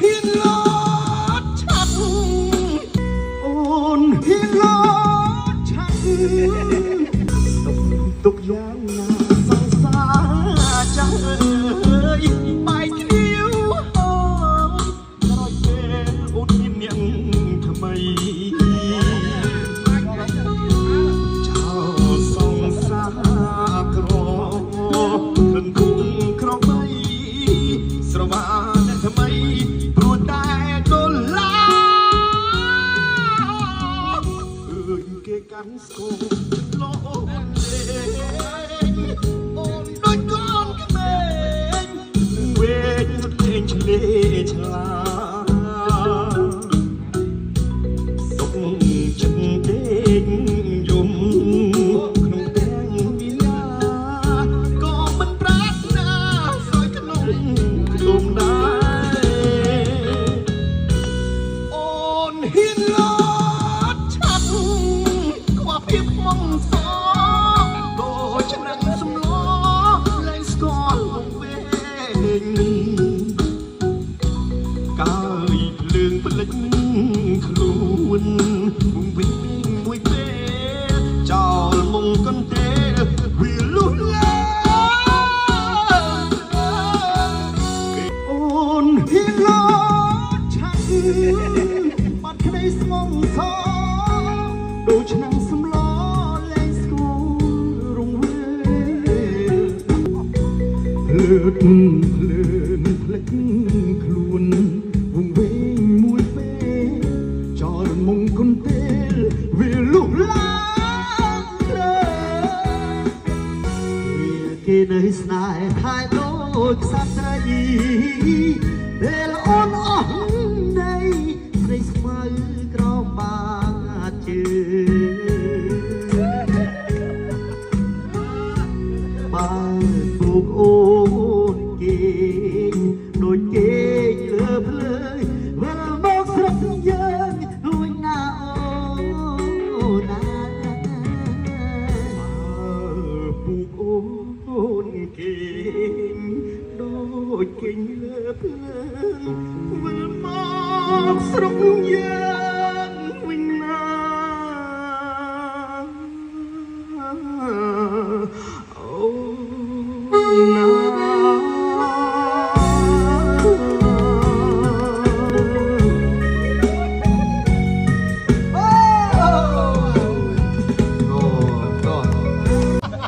ហ៊ានលោតឆាត់អូនហ៊ានលោតឆាត់ទុកទុកយ៉ាងណាសង្សារចាស់អើយបែកគ្នាហើយក្រោយពេលអូនមានអ្នកថ្មីចោលសង្សារក្រខឹងគុំក្របីស្រវាអ្នកថ្មីព្រោះតែដុល្លារអើយគេកាន់ស្គរលោអូនលេងអូនដូចកូនក្មេងវែងរត់លេងឆ្លេឆ្លាសុខចិត្តទេងយំក្នុងទាំងវិឡាក៏មិនប្រាថ្នាសោយក្នុងទុំដែរអូនហ៊ានលោតឆាត់ខ្វះភាពមងសដូចឆ្នាំងសំឡលែងស្គាល់វង្វេង កាយភ្លើងផ្លិចខ្លួនវងវិញមួយពេលចោលមុងកន្ទេលវាលុះលែអូនហ៊ានលោតឆាត់បាត់ក្តីស្មងសដូចឆ្នាំងសំឡលែងស្គាល់រងវេលភ្លើតភ្លើនផ្លិចខ្លួនវង្វេងមួយពេលចោលមុងគុនទេលវាលុះឡើងលើគេនៅស្នេហ៍ថែដូចខ្សាត្រីពេលអូនអស់នៃស្រីស្មៅក្រមបាជើបើពូកអូនគេងដូចគេងលើភ្លើងវិលមកស្រុកយើងរួចណាអូនណាបើពូកអូនគេងដូចគេងលើភ្លើងវិលមកស្រុកយើងវិញណាអូណា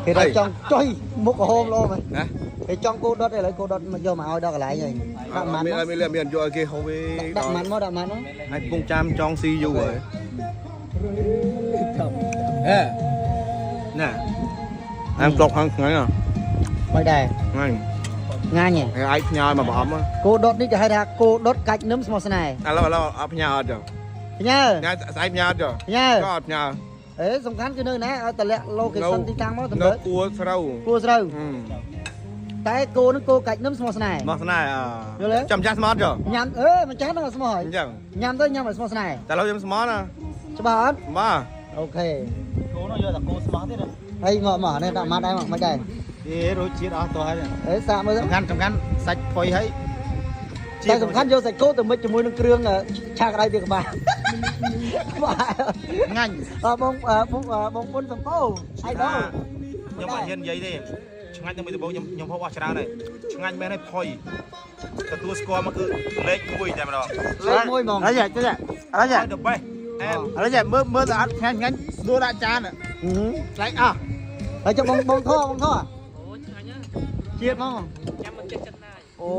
គេដល់ចង់ចុយមុខក្រហមល្អមែន ណា គេចង់គោដុតឥឡូវគោដុតមកយកមកឲ្យដល់កន្លែងហើយដាក់ម៉ាន់ មានមានមានយកឲ្យគេហូបឯង ដាក់ម៉ាន់មកដាក់ម៉ាន់មក ហើយពងចាំចង់ស៊ីយូរហើយហេណែអាមក្លុកខាងថ្ងៃណា មិនដែរ ថ្ងៃ ងាញ់ ហើយអាចផ្ញើមកប្រហំ គោដុតនេះគេហៅថាគោដុតកាច់នឹមស្មោះស្នេហ៍ ឥឡូវឥឡូវអត់ផ្ញើអត់ចុះ ផ្ញើ ញ៉ាស្អែកផ្ញើអត់ចុះ ផ្ញើ ក៏អត់ផ្ញើ អេសំខាន់គឺនៅណាឲ្យតម្លាក់ location ទីតាំងមក នៅគួស្រូវ គួស្រូវតែគោនឹងគោកាច់នឹមស្មោះស្នេហ៍ មកស្នេហ៍ យល់ទេ ចាំចាស់ស្មោះចុះ ញ៉ាំអេម្ចាស់នឹងស្មោះហើយ អញ្ចឹង ញ៉ាំទៅញ៉ាំឲ្យស្មោះស្នេហ៍ តែឥឡូវខ្ញុំស្មោះណា ច្បាស់អត់ បាទ អូខេ គោនោះយកតែគោស្មោះទៀត ហើយមកមកនេះដាក់ម៉ាត់ដែរមកមិនដែរ ទេរសជាតិអស់តោះហើយ អេសាកមើល សំខាន់សំខាន់សាច់ផុយហើយ តែសំខាន់យកសាច់គោទៅមិចជាមួយនឹងគ្រឿងឆាក្តៅទៀតក្បាល ងាញ់ បងបងបងពុនសំពោហើយបង ខ្ញុំអត់ហ៊ាននិយាយទេឆ្ងាញ់ទៅមួយដំបូងខ្ញុំខ្ញុំហូបអស់ច្រើនហើយឆ្ងាញ់មែនហើយផុយទទួលស្គាល់មកគឺលេខ1តែម្ដង លេខ1ហ្មង ហើយចេះឥឡូវចេះ the best អែមឥឡូវចេះមើលមើលទៅអត់ឆ្ងាញ់ឆ្ងាញ់ដួលដាក់ចានឆ្លាញ់អស់ ហើយចុះបងបងធေါ်បងធေါ်អូឆ្ងាញ់ជាតិហ្មង ញ៉ាំមិនចេះចិត្តណា អូ